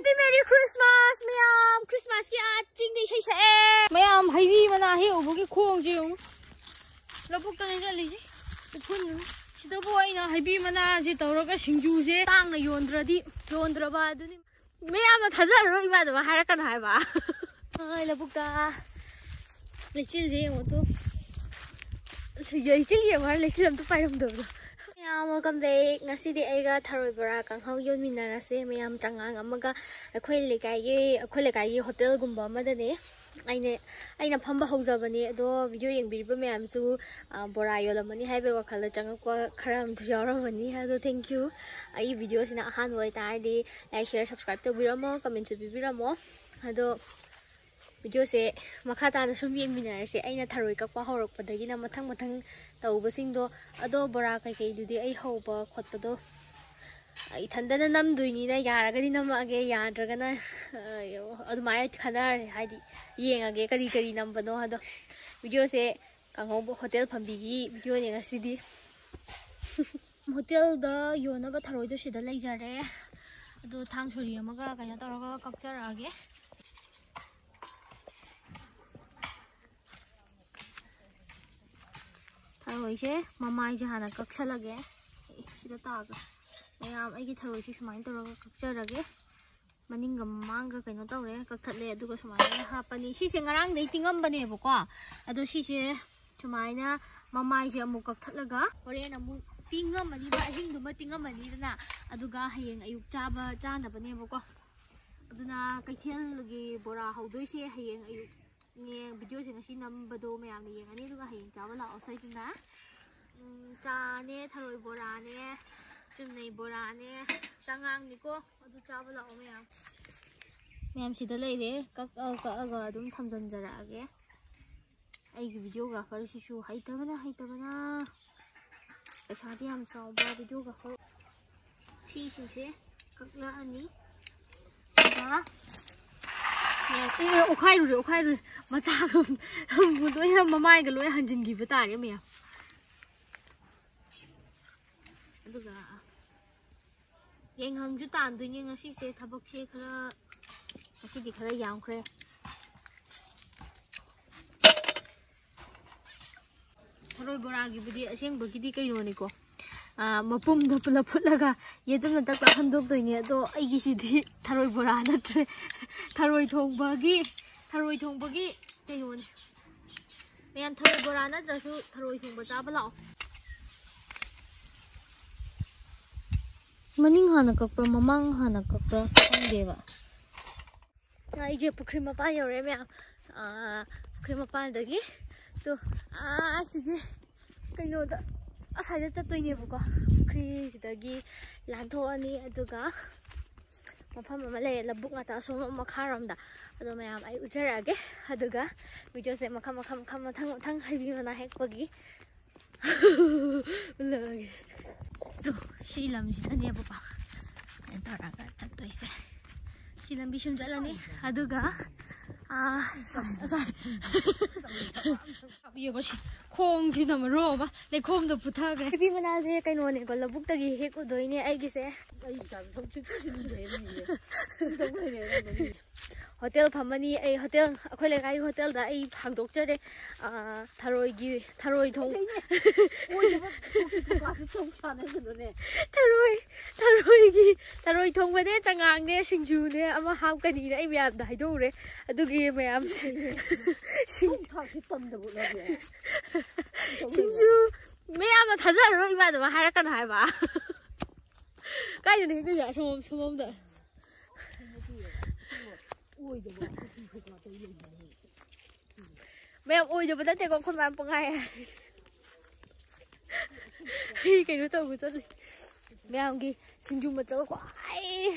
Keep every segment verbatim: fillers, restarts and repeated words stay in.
Merry Christmas, ꯃꯌꯥꯝ꯫ Christmas ꯀꯤ ꯑꯥ ꯆꯤꯡꯗ ꯏꯁꯩ ꯁꯛꯑꯦ꯫ ꯃꯌꯥꯝ, ꯍꯩꯕꯤ ꯃꯅꯥ ꯍꯦꯛ ꯎꯕꯒꯤ ꯈꯣꯡꯁꯦ ꯌꯦꯡꯉꯨ꯫ ꯂꯧꯕꯨꯛꯇꯅꯦ ꯆꯠꯂꯤꯁꯦ꯫ ꯎꯐꯨꯟ꯫ ꯁꯤꯗꯕꯨ ꯑꯩꯅ ꯍꯩꯕꯤ ꯃꯅꯥꯁꯦ ꯇꯧꯔꯒ ꯁꯤꯡꯖꯨꯁꯦ ꯇꯥꯡꯅ ꯌꯣꯟꯗ꯭ꯔꯗꯤ, ꯌꯣꯟꯗ꯭ꯔꯕ ꯑꯗꯨꯅꯤ꯫ ꯃꯌꯥꯝꯅ ꯊꯥꯖꯔꯔꯣꯏ ꯏꯃꯥꯟꯅꯕ ꯍꯥꯏꯔꯛꯀꯅꯨ ꯍꯥꯏꯕ꯫ ꯑꯩ ꯂꯧꯕꯨꯛꯇ ꯂꯩꯆꯤꯜꯁꯦ ꯌꯦꯡꯉꯣ ꯇꯨ꯫ ꯂꯩꯆꯤꯜ ꯌꯦꯡꯉꯣ ꯍꯥꯏꯔ ꯂꯩꯆꯤꯜ ꯑꯝꯇ ꯄꯥꯏꯔꯝꯗꯕꯗꯣ꯫ ꯃꯌꯥꯝ, welcome back꯫ ꯉꯁꯤꯗꯤ ꯑꯩꯒ ꯊꯔꯣꯏ ꯕꯣꯔꯥ ꯀꯥꯡꯍꯧ ꯌꯣꯟꯃꯤꯟꯅꯔꯁꯦ꯫ ꯃꯌꯥꯝ, ꯆꯉꯥꯡ ꯑꯃꯒ꯫ ꯑꯩꯈꯣꯏ ꯂꯩꯀꯥꯏꯒꯤ, ꯑꯩꯈꯣꯏ ꯂꯩꯀꯥꯏꯒꯤ ꯍꯣꯇꯦꯜꯒꯨꯝꯕ ꯑꯃꯗꯅꯦ꯫ ꯑꯩꯅ, ꯑꯩꯅ ꯐꯝꯕ ꯍꯧꯖꯕꯅꯦ꯫ ꯑꯗꯣ ꯚꯤꯗꯤꯑꯣ ꯌꯦꯡꯕꯤꯔꯤꯕ ꯃꯌꯥꯝꯁꯨ, ꯑ, ꯕꯣꯔꯥ ꯌꯣꯜꯂꯝꯃꯅꯤ ꯍꯥꯏꯕꯒꯤ ꯋꯥꯈꯜꯗ ꯆꯪꯉꯛꯄ ꯈꯔ ꯑꯃꯁꯨ ꯌꯥꯎꯔꯝꯃꯅꯤ꯫ ꯑꯗꯣ thank you꯫ ꯑꯩꯒꯤ ꯚꯤꯗꯤꯑꯣꯁꯤꯅ ꯑꯍꯥꯟꯕ ꯑꯣꯏꯇꯥꯔꯗꯤ like, share, subscribe ꯇꯧꯕꯤꯔꯝꯃꯣ, commentꯁꯨ ꯄꯤꯕꯤꯔꯝꯃꯣ꯫ ꯑꯗꯣ ꯚꯤꯗꯤꯑꯣꯁꯦ ꯃꯈꯥ ꯇꯥꯅ ꯁꯨꯝ ꯌꯦꯡꯃꯤꯟꯅꯔꯁꯦ꯫ ꯑꯩꯅ ꯊꯔꯣꯏ ꯀꯛꯄ ꯍꯧꯔꯛꯄꯗꯒꯤꯅ ꯃꯊꯪ ꯃꯊꯪ ꯇꯧꯕꯁꯤꯡꯗꯣ꯫ ꯑꯗꯣ ꯕꯣꯔꯥ ꯀꯩꯀꯩꯗꯨꯗꯤ ꯑꯩ ꯍꯧꯕ ꯈꯣꯠꯄꯗꯣ ꯏꯊꯟꯗꯅ ꯅꯝꯗꯣꯏꯅꯤꯅ, ꯌꯥꯔꯒꯗꯤ ꯅꯝꯃꯛꯑꯒꯦ, ꯌꯥꯗ꯭ꯔꯒꯅ, ꯑ, ꯑꯗꯨꯃꯥꯏꯅ ꯈꯟꯅꯔꯁꯦ꯫ ꯍꯥꯏꯗꯤ ꯌꯦꯡꯉꯒꯦ ꯀꯔꯤ ꯀꯔꯤ ꯅꯝꯕꯅꯣ ꯑꯗꯣ꯫ ꯚꯤꯗꯤꯑꯣꯁꯦ ꯀꯥꯡꯍꯧ ꯍꯣꯇꯦꯜ ꯐꯝꯕꯤꯒꯤ ꯚꯤꯗꯤꯑꯣꯅꯦ ꯉꯁꯤꯗꯤ꯫ ꯍꯣꯇꯦꯜꯗ ꯌꯣꯟꯅꯕ ꯊꯔꯣꯏꯗꯣ ꯁꯤꯗ ꯂꯩꯖꯔꯦ꯫ ꯑꯗꯣ ꯊꯥꯡ ꯁꯣꯔꯤ ꯑꯃꯒ ꯀꯩꯅꯣ ꯇꯧꯔꯒ ꯀꯛꯆꯔꯛꯑꯒꯦ꯫ ꯊꯔꯣꯏꯁꯦ ꯃꯃꯥꯏꯁꯦ ꯍꯥꯟꯅ ꯀꯛꯁꯜꯂꯒꯦ꯫ ꯑꯦ, ꯁꯤꯗ ꯇꯥꯒ꯫ ꯃꯌꯥꯝ, ꯑꯩꯒꯤ ꯊꯔꯣꯏꯁꯦ ꯁꯨꯃꯥꯏꯅ ꯇꯧꯔꯒ ꯀꯛꯆꯔꯒꯦ꯫ ꯃꯅꯤꯡꯒ ꯃꯃꯥꯡꯒ ꯀꯩꯅꯣ ꯇꯧꯔꯦ, ꯀꯛꯊꯠꯂꯦ꯫ ꯑꯗꯨꯒ ꯁꯨꯃꯥꯏꯅ ꯍꯥꯞꯄꯅꯤ꯫ ꯁꯤꯁꯦ ꯉꯔꯥꯡꯗꯩ ꯇꯤꯡꯉꯝꯕꯅꯦꯕꯀꯣ꯫ ꯑꯗꯣ ꯁꯤꯁꯦ ꯁꯨꯃꯥꯏꯅ ꯃꯃꯥꯏꯁꯦ ꯑꯃꯨꯛ ꯀꯛꯊꯠꯂꯒ ꯍꯣꯔꯦꯟ ꯑꯃꯨꯛ ꯇꯤꯡꯉꯝꯃꯅꯤꯕ, ꯑꯍꯤꯡꯗꯨꯃ ꯇꯤꯡꯉꯝꯃꯅꯤꯗꯅ꯫ ꯑꯗꯨꯒ ꯍꯌꯦꯡ ꯑꯌꯨꯛ ꯆꯥꯕ, ꯆꯥꯅꯕꯅꯦꯕꯀꯣ꯫ ꯑꯗꯨꯅ ꯀꯩꯊꯦꯜꯒꯤ ꯕꯣꯔꯥ ꯍꯧꯗꯣꯏꯁꯦ ꯍꯌꯦꯡ ꯑꯌꯨꯛꯅꯦ꯫ ꯚꯤꯗꯤꯑꯣꯁꯦ ꯉꯁꯤ ꯅꯝꯕꯗꯣ ꯃꯌꯥꯝꯅ ꯌꯦꯡꯉꯅꯤ, ꯑꯗꯨꯒ ꯍꯌꯦꯡ ꯆꯥꯕ ꯂꯥꯛꯑꯣ ꯁꯣꯏꯗꯅ꯫ ꯎꯝ, ꯆꯥꯅꯦ, ꯊꯔꯣꯏ ꯕꯣꯔꯥꯅꯦ, ꯆꯨꯝꯅꯩ ꯕꯣꯔꯥꯅꯦ, ꯆꯉꯥꯡꯅꯤꯀꯣ꯫ ꯑꯗꯨ ꯆꯥꯕ ꯂꯥꯛꯑꯣ ꯃꯌꯥꯝ꯫ ꯃꯌꯥꯝ ꯁꯤꯗ ꯂꯩꯔꯦ, ꯀꯛꯑ ꯀꯛꯑꯒ ꯑꯗꯨꯝ ꯊꯝꯖꯤꯟꯖꯔꯛꯑꯒꯦ꯫ ꯑꯩꯒꯤ ꯚꯤꯗꯤꯑꯣꯒ꯭ꯔꯥꯐꯔꯁꯤꯁꯨ ꯍꯩꯇꯕꯅ, ꯍꯩꯇꯕꯅ꯫ ꯄꯩꯁꯥꯗꯤ ꯌꯥꯝ ꯆꯥꯎꯕ ꯚꯤꯗꯤꯑꯣꯒ꯭ꯔꯥꯐꯔ꯫ ꯁꯤꯁꯤꯡꯁꯦ ꯀꯛꯂꯛꯑꯅꯤ꯫ ꯑꯗꯨꯒ, ꯑꯦ, ꯑꯦ, ꯑꯣꯈꯥꯏꯔꯨꯔꯦ, ꯑꯣꯈꯥꯏꯔꯨꯔꯦ꯫ ꯃꯆꯥꯒ ꯂꯣꯏꯅ ꯃꯃꯥꯏꯒ ꯂꯣꯏ ꯍꯟꯖꯤꯟꯈꯤꯕ ꯇꯥꯔꯦ ꯃꯌꯥꯝ꯫ ꯑꯗꯨꯒ ꯌꯥꯏꯉꯪꯁꯨ ꯇꯥꯟꯗꯣꯏꯅꯦ ꯉꯁꯤꯁꯦ꯫ ꯊꯕꯛꯁꯦ ꯈꯔ, ꯉꯁꯤꯗꯤ ꯈꯔ ꯌꯥꯝꯈ꯭ꯔꯦ꯫ ꯊꯔꯣꯏ ꯕꯣꯔꯥꯒꯤꯕꯨꯗꯤ ꯑꯁꯦꯡꯕꯒꯤꯗꯤ ꯀꯩꯅꯣꯅꯤꯀꯣ, ꯑꯥ, ꯃꯄꯨꯝꯗꯣ ꯄꯨꯂꯞ ꯐꯨꯠꯂꯒ ꯌꯦꯇꯨꯝꯅ ꯇꯛ ꯇꯛ ꯍꯟꯗꯣꯛꯇꯣꯏꯅꯦ꯫ ꯑꯗꯣ ꯑꯩꯒꯤꯁꯤꯗꯤ ꯊꯔꯣꯏ ꯕꯣꯔꯥ ꯅꯠꯇ꯭ꯔꯦ, ꯊꯔꯣꯏ ꯊꯣꯡꯕꯒꯤ, ꯊꯔꯣꯏ ꯊꯣꯡꯕꯒꯤ ꯀꯩꯅꯣꯅꯦ꯫ ꯃꯌꯥꯝ ꯊꯔꯣꯏ ꯕꯣꯔꯥ ꯅꯠꯇ꯭ꯔꯁꯨ ꯊꯔꯣꯏ ꯊꯣꯡꯕ ꯆꯥꯕ ꯂꯥꯛꯑꯣ꯫ ꯃꯅꯤꯡ ꯍꯥꯟꯅ ꯀꯛꯄ꯭ꯔꯥ ꯃꯃꯥꯡ ꯍꯥꯟꯅ ꯀꯛꯄ꯭ꯔꯥ ꯈꯪꯗꯦꯕ꯫ ꯑꯩꯁꯦ ꯄꯨꯈ꯭ꯔꯤ ꯃꯄꯥꯟ ꯌꯧꯔꯦ ꯃꯌꯥꯝ꯫ ꯑꯥ, ꯄꯨꯈ꯭ꯔꯤ ꯃꯄꯥꯟꯗꯒꯤ ꯇꯨ, ꯑꯥ, ꯑꯁꯤꯒꯤ ꯀꯩꯅꯣꯗ, ꯑꯁ꯭ꯋꯥꯏꯗ ꯆꯠꯇꯣꯏꯅꯦꯕꯀꯣ꯫ ꯄꯨꯈ꯭ꯔꯤꯁꯤꯗꯒꯤ ꯂꯥꯟꯊꯣꯛꯑꯅꯤ, ꯑꯗꯨꯒ ꯃꯐꯝ ꯑꯃ ꯂꯩꯌꯦ, ꯂꯧꯕꯨꯛ ꯉꯥꯛꯇ ꯑꯁꯣꯝ ꯃꯈꯥꯔꯣꯝꯗ꯫ ꯑꯗꯣ ꯃꯌꯥꯝ ꯑꯩ ꯎꯠꯆꯔꯛꯑꯒꯦ, ꯑꯗꯨꯒ ꯚꯤꯗꯤꯑꯣꯁꯦ ꯃꯈꯜ ꯃꯈꯜ ꯃꯈꯜ ꯃꯊꯪ ꯃꯊꯪ ꯍꯩꯕꯤ ꯃꯅꯥ ꯍꯦꯛꯄꯒꯤ ꯎꯠꯂꯛꯑꯒꯦ꯫ ꯑꯗꯣ ꯁꯤ ꯂꯝꯁꯤꯗꯅꯦꯕꯀꯣ ꯀꯩꯅꯣ ꯇꯧꯔꯒ ꯆꯠꯇꯣꯏꯁꯦ꯫ ꯁꯤ ꯂꯝꯕꯤ ꯁꯨꯝ ꯆꯠꯂꯅꯤ, ꯑꯗꯨꯒ ꯑꯥ, ꯑꯁ꯭ꯋꯥꯏ, ꯑꯁ꯭ꯋꯥꯏ꯫ ꯌꯦꯡꯉꯣ ꯁꯤ ꯈꯣꯡꯁꯤꯅ ꯃꯔꯣꯜ ꯑꯃ ꯂꯩꯈꯣꯝꯗ ꯄꯨꯊꯈ꯭ꯔꯦ꯫ ꯍꯩꯕꯤ ꯃꯅꯥꯁꯦ ꯀꯩꯅꯣꯅꯦꯀꯣ, ꯂꯧꯕꯨꯛꯇꯒꯤ ꯍꯦꯛꯎꯗꯣꯏꯅꯦ ꯑꯩꯒꯤꯁꯦ꯫ ꯑꯩ ꯏꯆꯥꯁꯦ ꯊꯕꯛ ꯁꯨꯡꯁꯨ ꯁꯨꯅꯤꯡꯗꯦ ꯍꯥꯏꯕꯅꯤꯅꯦ꯫ ꯁꯨꯝ ꯇꯧ ꯂꯩꯔꯦ ꯑꯉꯥꯡꯗꯣ꯫ ꯍꯣꯇꯦꯜ ꯐꯝꯃꯅꯤ ꯑꯩ, ꯍꯣꯇꯦꯜ, ꯑꯩꯈꯣꯏ ꯂꯩꯀꯥꯏꯒꯤ ꯍꯣꯇꯦꯜꯗ ꯑꯩ ꯍꯥꯡꯗꯣꯛꯆꯔꯦ꯫ ꯑꯥ, ꯊꯔꯣꯏꯒꯤ, ꯊꯔꯣꯏ ꯊꯣꯡ-, ꯑꯩꯅꯦ, ꯑꯣꯏꯗꯕ ꯀ꯭ꯂꯥꯁꯁꯨ ꯇꯧ ꯁꯥꯟꯅꯒꯅꯨꯅꯦ꯫ ꯊꯔꯣꯏ, ꯊꯔꯣꯏꯒꯤ, ꯊꯔꯣꯏ ꯊꯣꯡꯕꯅꯦ, ꯆꯉꯥꯡꯅꯦ, ꯁꯤꯡꯖꯨꯅꯦ, ꯑꯃ ꯍꯥꯞꯀꯅꯤꯅ ꯑꯩ ꯃꯌꯥꯝꯗ ꯍꯥꯏꯗꯣꯛꯎꯔꯦ꯫ ꯑꯗꯨꯒꯤ ꯃꯌꯥꯝꯁꯦ ꯁꯤꯡ-, ꯊꯥꯛꯁꯤ ꯇꯝꯗꯕ ꯂꯣꯏꯔꯦ꯫ ꯁꯤꯡꯖꯨ ꯃꯌꯥꯝꯅ ꯊꯥꯖꯔꯔꯣꯏ, ꯏꯃꯥꯟꯅꯕ ꯍꯥꯏꯔꯛꯀꯅꯨ ꯍꯥꯏꯕ꯫ ꯀꯥꯏꯗꯅꯣ ꯍꯦꯛꯇꯣꯏꯁꯦ? ꯑꯁꯣꯝ, ꯁꯣꯝꯂꯣꯝꯗ꯫ ꯃꯌꯥꯝ ꯑꯣꯏꯗꯕ ꯅꯠꯇꯦꯀꯣ, ꯑꯩꯈꯣꯏ ꯃꯌꯥꯝ ꯄꯪꯍꯥꯏ ꯍꯥꯏ꯫ ꯑꯩ ꯀꯩꯅꯣ ꯇꯧꯕ ꯆꯠꯂꯤ꯫ ꯃꯌꯥꯝꯒꯤ ꯁꯤꯡꯖꯨ ꯃꯆꯜ ꯈ꯭ꯋꯥꯏ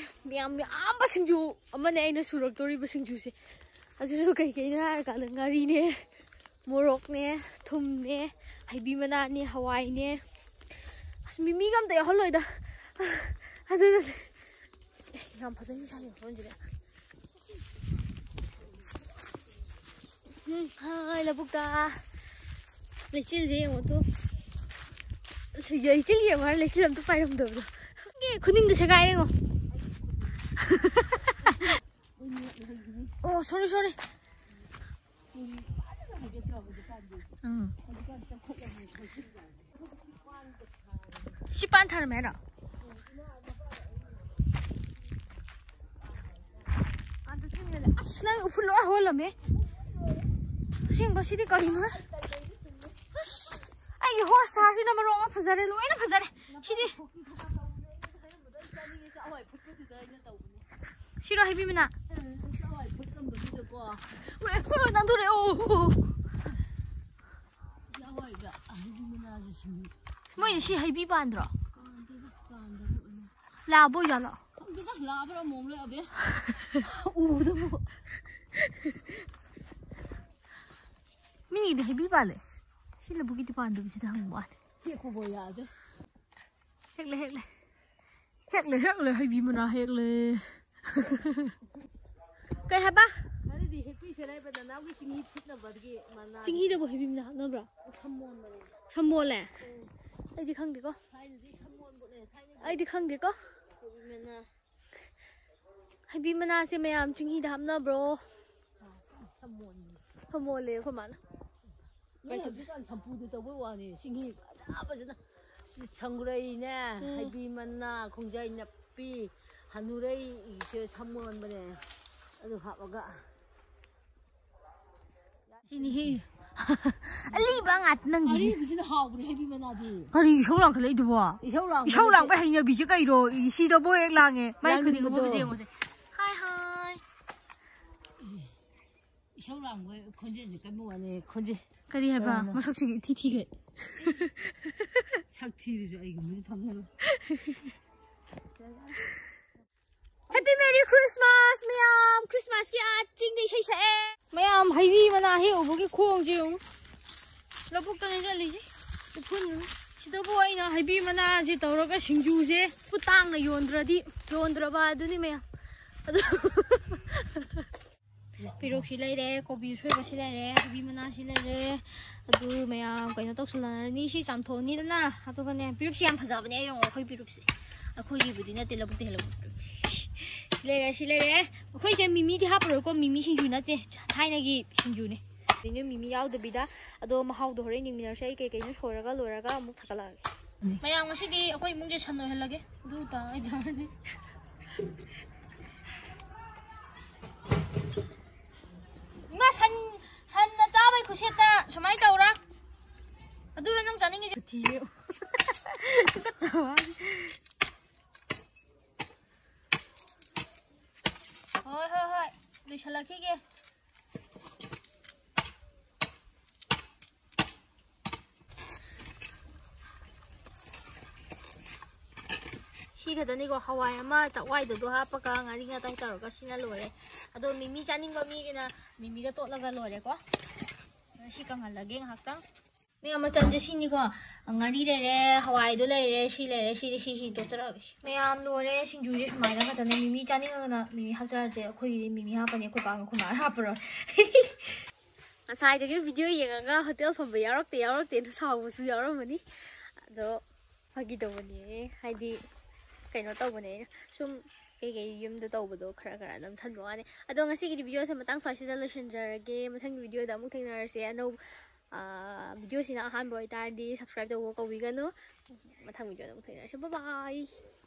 ꯃꯌꯥꯝ ꯌꯥꯝꯕ ꯁꯤꯡꯖꯨ ꯑꯃꯅꯦ ꯑꯩꯅ ꯁꯨꯔꯛꯇꯣꯔꯤꯕ ꯁꯤꯡꯖꯨꯁꯦ꯫ ꯑꯗꯨꯁꯨ ꯀꯩꯀꯩꯅꯣ ꯍꯥꯏꯔꯀꯥꯟꯗ ꯉꯥꯔꯤꯅꯦ, ꯃꯣꯔꯣꯛꯅꯦ, ꯊꯨꯝꯅꯦ, ꯍꯩꯕꯤ ꯃꯅꯥꯅꯦ, ꯍꯋꯥꯏꯅꯦ꯫ ꯑꯁ, ꯃꯤꯃꯤꯒ ꯑꯝꯇ ꯌꯥꯎꯍꯜꯂꯣꯏꯗ꯫ ꯑꯗꯨꯅ ꯌꯥꯝ ꯐꯖꯩ ꯁ꯭ꯋꯥꯏꯒꯤ ꯃꯐꯝꯁꯤꯗ꯫ ꯎꯝ, ꯍꯥꯏ, ꯂꯧꯕꯨꯛꯇ ꯂꯩꯆꯤꯜꯁꯦ ꯌꯦꯡꯉꯣ ꯇꯨ꯫ ꯑꯁ, ꯂꯩꯆꯤꯜ ꯌꯦꯡꯉꯣ ꯍꯥꯏꯔ ꯂꯩꯆꯤꯜ ꯑꯝꯇ ꯄꯥꯏꯔꯝꯗꯕꯗꯣ꯫ ꯈꯪꯗꯦ, ꯈꯨꯅꯤꯡꯗ ꯁꯦꯒꯥꯏꯔꯦꯉꯣ꯫ ꯑꯣ, sorry, sorry. ꯎꯝ꯫ ꯁꯤ ꯄꯥꯟ ꯊꯥꯔꯝꯃꯦ ꯍꯥꯏꯔꯣ? ꯑꯁ, ꯅꯪ ꯎꯐꯨꯜ ꯂꯣꯏ ꯍꯧꯍꯜꯂꯝꯃꯦ꯫ ꯑꯁꯦꯡꯕ ꯁꯤꯗꯤ ꯀꯔꯤꯅꯣ? ꯑꯁ, ꯑꯩꯒꯤ horse ꯁꯥꯁꯤꯅ ꯃꯔꯣꯟ ꯑꯃ ꯐꯖꯔꯦ, ꯂꯣꯏꯅ ꯐꯖꯔꯦ꯫ ꯁꯤꯗꯤ꯫ ꯁꯤꯔꯣ ꯍꯩꯕꯤ ꯃꯅꯥ? ꯎꯝ, ꯆꯥꯛꯋꯥꯏ ꯐꯨꯠꯂꯝꯕꯗꯨꯗꯀꯣ꯫ ꯎꯏ, ꯎꯏ, ꯅꯥꯟꯊꯣꯔꯛꯑꯦ꯫ ꯑꯣ, ꯑꯣ, ꯑꯣ꯫ ꯆꯥꯛꯋꯥꯏꯗ ꯍꯩꯕꯤ ꯃꯅꯥꯁꯦ ꯁꯤꯡꯖꯨ꯫ ꯃꯣꯏꯅ ꯁꯤ ꯍꯩꯕꯤ ꯄꯥꯟꯗ꯭ꯔꯣ? ꯄꯥꯟꯗꯦꯗ, ꯄꯥꯟꯗꯕ ꯑꯣꯏꯅ꯫ ꯂꯥꯕ ꯑꯣꯏꯖꯥꯠꯂꯣ? ꯈꯪꯗꯦꯗ, ꯂꯥꯕ꯭ꯔꯥ ꯃꯣꯝꯂ ꯑꯕꯦ꯫ ꯎꯕꯗꯕꯨ꯫ ꯃꯤꯒꯤꯗꯤ ꯍꯩꯕꯤ ꯄꯥꯜꯂꯦ꯫ ꯁꯤ ꯂꯧꯕꯨꯛꯀꯤꯗꯤ ꯄꯥꯟꯗꯕꯁꯤꯗ ꯍꯪꯕ ꯋꯥꯅꯤ꯫ ꯍꯦꯛꯄꯕꯨ ꯌꯥꯗꯦ꯫ ꯍꯦꯛꯂꯦ, ꯍꯦꯛꯂꯦ꯫ ꯍꯦꯛꯂꯦ, ꯍꯦꯛꯂꯦ, ꯍꯩꯕꯤ ꯃꯅꯥ ꯍꯦꯛꯂꯦ꯫ ꯀꯩ ꯍꯥꯏꯕ? ꯈꯔꯗꯤ ꯍꯦꯛꯄꯤꯁꯦ ꯍꯥꯏꯕ ꯅꯅꯥꯎꯒꯤ ꯆꯤꯡꯍꯤ ꯐꯨꯠꯅꯕꯒꯤ ꯃꯅꯥ꯫ ꯆꯤꯡꯍꯤꯗꯕꯨ ꯍꯩꯕꯤ ꯃꯅꯥ ꯍꯥꯞꯅꯕ꯭ꯔꯣ? ꯁꯝꯃꯣꯟꯕꯅꯦ꯫ ꯁꯝꯃꯣꯜꯂꯦ? ꯎꯝ꯫ ꯑꯩꯗꯤ ꯈꯪꯗꯦꯀꯣ꯫ ꯊꯥꯏꯅꯗꯤ ꯁꯝꯃꯣꯟꯕꯅꯦ, ꯊꯥꯏꯅꯗꯤ꯫ ꯑꯩꯗꯤ ꯈꯪꯗꯦꯀꯣ꯫ ꯍꯩꯕꯤ ꯃꯅꯥ꯫ ꯍꯩꯕꯤ ꯃꯅꯥꯁꯦ ꯃꯌꯥꯝ ꯆꯤꯡꯍꯤꯗ ꯍꯥꯞꯅꯕ꯭ꯔꯣ? ꯑꯥ, ꯁꯝꯃꯣꯟꯕꯅꯦ꯫ ꯁꯝꯃꯣꯜꯂꯦ ꯑꯩꯈꯣꯏ ꯃꯥꯅ꯫ ꯅꯣꯏ ꯍꯧꯖꯤꯛꯀꯥꯟ ꯁꯝꯄꯨꯗꯤ ꯇꯧꯕꯩ ꯋꯥꯅꯤ, ꯆꯤꯡꯍꯤ ꯐꯖ ꯐꯖꯅ ꯁꯪꯒ꯭ꯔꯩꯅꯦ, ꯎꯝ꯫ ꯍꯩꯕꯤ ꯃꯅꯥ, ꯈꯣꯡꯖꯥꯏ ꯅꯥꯄꯤ, ꯍꯅꯨꯔꯩꯁꯦ ꯁꯝꯃꯣꯟꯕꯅꯦ꯫ ꯑꯗꯨ ꯍꯥꯞꯄꯒ꯫ ꯁꯤꯅꯤꯍꯦ꯫ ꯑꯂꯤꯕ ꯉꯥꯛꯇ ꯅꯪꯒꯤꯁꯦ꯫ ꯑꯔꯤꯕꯁꯤꯅ ꯍꯥꯎꯕꯅꯦ ꯍꯩꯕꯤ ꯃꯅꯥꯗꯤ꯫ ꯀꯔꯤ ꯏꯁꯧ ꯂꯥꯡꯈꯠꯂꯛꯏꯗꯨꯕꯣ? ꯏꯁꯧ ꯂꯥꯡꯕ ꯏꯁꯧ ꯅꯠꯇꯦ꯫ ꯂꯥꯡꯕꯩ ꯍꯩꯅꯕꯤꯁꯦ ꯀꯩꯔꯣ? ꯁꯤꯗꯕꯨ ꯍꯦꯛ ꯂꯥꯡꯉꯦ꯫ ꯃꯥꯏ ꯂꯥꯡꯅꯤꯡꯕꯗꯣ꯫ ꯈꯨꯗꯤꯡ ꯎꯕꯁꯦ ꯌꯦꯡꯉꯨꯁꯦ꯫ ꯍꯥꯏ ꯍꯥꯏ꯫ ꯏꯁꯧ ꯂꯥꯡꯕ ꯈꯣꯟꯖꯦꯜꯁꯦ ꯀꯟꯕ ꯋꯥꯅꯦ, ꯈꯣꯟꯖꯦꯜ꯫ ꯀꯔꯤ ꯍꯥꯏꯕ? ꯀꯩꯅꯣ? ꯃꯁꯛꯁꯤꯒ ꯏꯊꯤ ꯊꯤꯈꯩ꯫ ꯁꯛ ꯊꯤꯔꯁꯨ ꯑꯩꯒꯨꯝꯕꯗꯤ ꯐꯪꯉꯔꯣꯏ꯫ Happy Merry Christmas, ꯃꯌꯥꯝ! Christmas ꯀꯤ ꯑꯥ ꯆꯤꯡꯗ ꯏꯁꯩ ꯁꯛꯑꯦ꯫ ꯃꯌꯥꯝ, ꯍꯩꯕꯤ ꯃꯅꯥ ꯍꯦꯛꯎꯕꯒꯤ ꯈꯣꯡꯁꯦ ꯌꯦꯡꯉꯨ꯫ ꯂꯧꯕꯨꯛꯇꯅꯦ ꯆꯠꯂꯤꯁꯦ꯫ ꯎꯐꯨꯟ꯫ ꯁꯤꯗꯕꯨ ꯑꯩꯅ ꯍꯩꯕꯤ ꯃꯅꯥꯁꯦ ꯇꯧꯔꯒ ꯁꯤꯡꯖꯨꯁꯦ ꯇꯥꯡꯅ ꯌꯣꯟꯗ꯭ꯔꯗꯤ, ꯌꯣꯟꯗ꯭ꯔꯕ ꯑꯗꯨꯅꯤ ꯃꯌꯥꯝ꯫ ꯑꯗꯨ ꯄꯦꯔꯨꯛꯁꯤ ꯂꯩꯔꯦ, ꯀꯣꯕꯤ ꯑꯁꯣꯏꯕꯁꯤ ꯂꯩꯔꯦ, ꯀꯣꯕꯤ ꯃꯅꯥꯁꯤ ꯂꯩꯔꯦ꯫ ꯑꯗꯨ ꯃꯌꯥꯝ ꯀꯩꯅꯣ ꯇꯧꯁꯜꯂꯅꯔꯅꯤ꯫ ꯁꯤ ꯆꯥꯝꯊꯣꯛꯑꯅꯤꯗꯅ꯫ ꯑꯗꯨꯒꯅꯦ, ꯄꯦꯔꯨꯛꯁꯤ ꯌꯥꯝ ꯐꯖꯕꯅꯦ꯫ ꯌꯦꯡꯉꯣ, ꯑꯩꯈꯣꯏ ꯄꯦꯔꯨꯛꯁꯦ꯫ ꯑꯩꯈꯣꯏꯒꯤꯕꯨꯗꯤ ꯅꯠꯇꯦ, ꯂꯧꯕꯨꯛꯇ ꯍꯦꯜꯂꯛꯄ꯫ ꯁꯤ ꯂꯩꯔꯦ, ꯁꯤ ꯂꯩꯔꯦ꯫ ꯑꯩꯈꯣꯏꯁꯦ ꯃꯤꯃꯤꯗꯤ ꯍꯥꯞꯄꯔꯣꯏꯀꯣ, ꯃꯤꯃꯤ ꯁꯤꯡꯖꯨ ꯅꯠꯇꯦ, ꯊꯥꯏꯅꯒꯤ ꯁꯤꯡꯖꯨꯅꯦ꯫ ꯀꯩꯅꯣ, ꯃꯤꯃꯤ ꯌꯥꯎꯗꯕꯤꯗ꯫ ꯑꯗꯣ ꯃꯍꯥꯎꯗꯣ ꯍꯣꯔꯦꯟ ꯌꯦꯡꯃꯤꯟꯅꯔꯁꯦ꯫ ꯑꯩ ꯀꯩꯀꯩꯅꯣ ꯁꯣꯏꯔꯒ ꯂꯣꯏꯔꯒ ꯑꯃꯨꯛ ꯊꯥꯒꯠꯂꯛꯑꯒꯦ꯫ ꯃꯌꯥꯝ, ꯉꯁꯤꯗꯤ ꯑꯩꯈꯣꯏ ꯏꯃꯨꯡꯁꯦ ꯁꯟ ꯑꯣꯏꯍꯜꯂꯒꯦ꯫ ꯑꯗꯨ ꯇꯥꯔꯗꯤ ꯏꯃꯥ, ꯁꯟ, ꯁꯟꯅ ꯆꯥꯕꯩ ꯈꯨꯁꯦꯠꯇ ꯁꯨꯃꯥꯏꯅ ꯇꯧꯔ꯫ ꯑꯗꯨꯔꯣ ꯅꯪ ꯆꯥꯅꯤꯡꯉꯤꯁꯦ? ꯊꯤꯌꯦ꯫ ꯇꯨꯀꯠꯆꯕ꯫ ꯍꯣꯏ, ꯍꯣꯏ, ꯍꯣꯏ꯫ ꯂꯣꯏꯁꯤꯜꯂꯛꯈꯤꯒꯦ꯫ ꯁꯤ ꯈꯛꯇꯅꯤꯀꯣ, ꯍꯋꯥꯏ ꯑꯃ ꯆꯥꯛꯋꯥꯏꯗꯗꯣ ꯍꯥꯞꯄꯒ ꯉꯥꯔꯤ ꯉꯥꯇꯥꯏ ꯇꯧꯔꯒ ꯁꯤꯅ ꯂꯣꯏꯔꯦ꯫ ꯑꯗꯣ ꯃꯤꯃꯤ ꯆꯥꯅꯤꯡꯕ ꯃꯤꯒꯤꯅ ꯃꯤꯃꯤꯒ ꯇꯣꯠꯂꯒ ꯂꯣꯏꯔꯦꯀꯣ꯫ ꯁꯤ ꯀꯪꯍꯜꯂꯒꯦ ꯉꯥꯏꯍꯥꯛꯇꯪ꯫ ꯃꯌꯥꯝ, ꯃꯆꯜꯁꯦ ꯁꯤꯅꯤꯀꯣ, ꯉꯥꯔꯤ ꯂꯩꯔꯦ, ꯍꯋꯥꯏꯗꯣ ꯂꯩꯔꯦ, ꯁꯤ ꯂꯩꯔꯦ, ꯁꯤꯗꯤ ꯁꯤ, ꯁꯤ ꯇꯣꯠꯆꯔꯛꯑꯒꯦ꯫ ꯃꯌꯥꯝ, ꯂꯣꯏꯔꯦ꯫ ꯁꯤꯡꯖꯨꯁꯦ ꯁꯨꯃꯥꯏꯅ ꯈꯛꯇꯅꯦ꯫ ꯃꯤꯃꯤ ꯆꯥꯅꯤꯡꯉꯒꯅ ꯃꯤꯃꯤ ꯍꯥꯞꯆꯔꯁꯦ꯫ ꯑꯩꯈꯣꯏꯒꯤꯗꯤ ꯃꯤꯃꯤ ꯍꯥꯞꯄꯅꯤ, ꯑꯩꯈꯣꯏ ꯄꯥꯒ ꯑꯩꯈꯣꯏ ꯃꯥꯅ ꯍꯥꯞꯄꯔꯣꯏ꯫ ꯉꯁꯥꯏꯗꯒꯤ ꯚꯤꯗꯤꯑꯣ ꯌꯦꯡꯉꯒ ꯍꯣꯇꯦꯜ ꯐꯝꯕ ꯌꯥꯎꯔꯛꯇꯦ ꯌꯥꯎꯔꯛꯇꯦꯅ ꯁꯥꯎꯕꯁꯨ ꯌꯥꯎꯔꯝꯃꯅꯤ꯫ ꯑꯗꯣ ꯐꯥꯒꯤ ꯇꯧꯕꯅꯦ, ꯍꯥꯏꯗꯤ ꯀꯩꯅꯣ ꯇꯧꯕꯅꯦ, ꯑꯩꯅ ꯁꯨꯝ ꯀꯩꯀꯩ ꯌꯨꯝꯗ ꯇꯧꯕꯗꯣ ꯈꯔ ꯈꯔ ꯅꯝꯁꯟꯕ ꯋꯥꯅꯤ꯫ ꯑꯗꯣ ꯉꯁꯤꯒꯤꯗꯤ ꯚꯤꯗꯤꯑꯣꯁꯦ ꯃꯇꯥꯡ ꯁ꯭ꯋꯥꯏꯁꯤꯗ ꯂꯣꯏꯁꯤꯟꯖꯔꯒꯦ꯫ ꯃꯊꯪꯒꯤ ꯚꯤꯗꯤꯑꯣꯗ ꯑꯃꯨꯛ ꯊꯦꯡꯅꯔꯁꯦ꯫ ꯑꯅꯧ-, ꯑ, ꯚꯤꯗꯤꯑꯣꯁꯤꯅ ꯑꯍꯥꯟꯕ ꯑꯣꯏꯇꯥꯔꯗꯤ subscribe ꯇꯧꯕ ꯀꯧꯕꯤꯒꯅꯨ꯫ ꯃꯊꯪ ꯚꯤꯗꯤꯑꯣꯗ ꯑꯃꯨꯛ ꯊꯦꯡꯅꯔꯁꯦ꯫ Bye bye꯫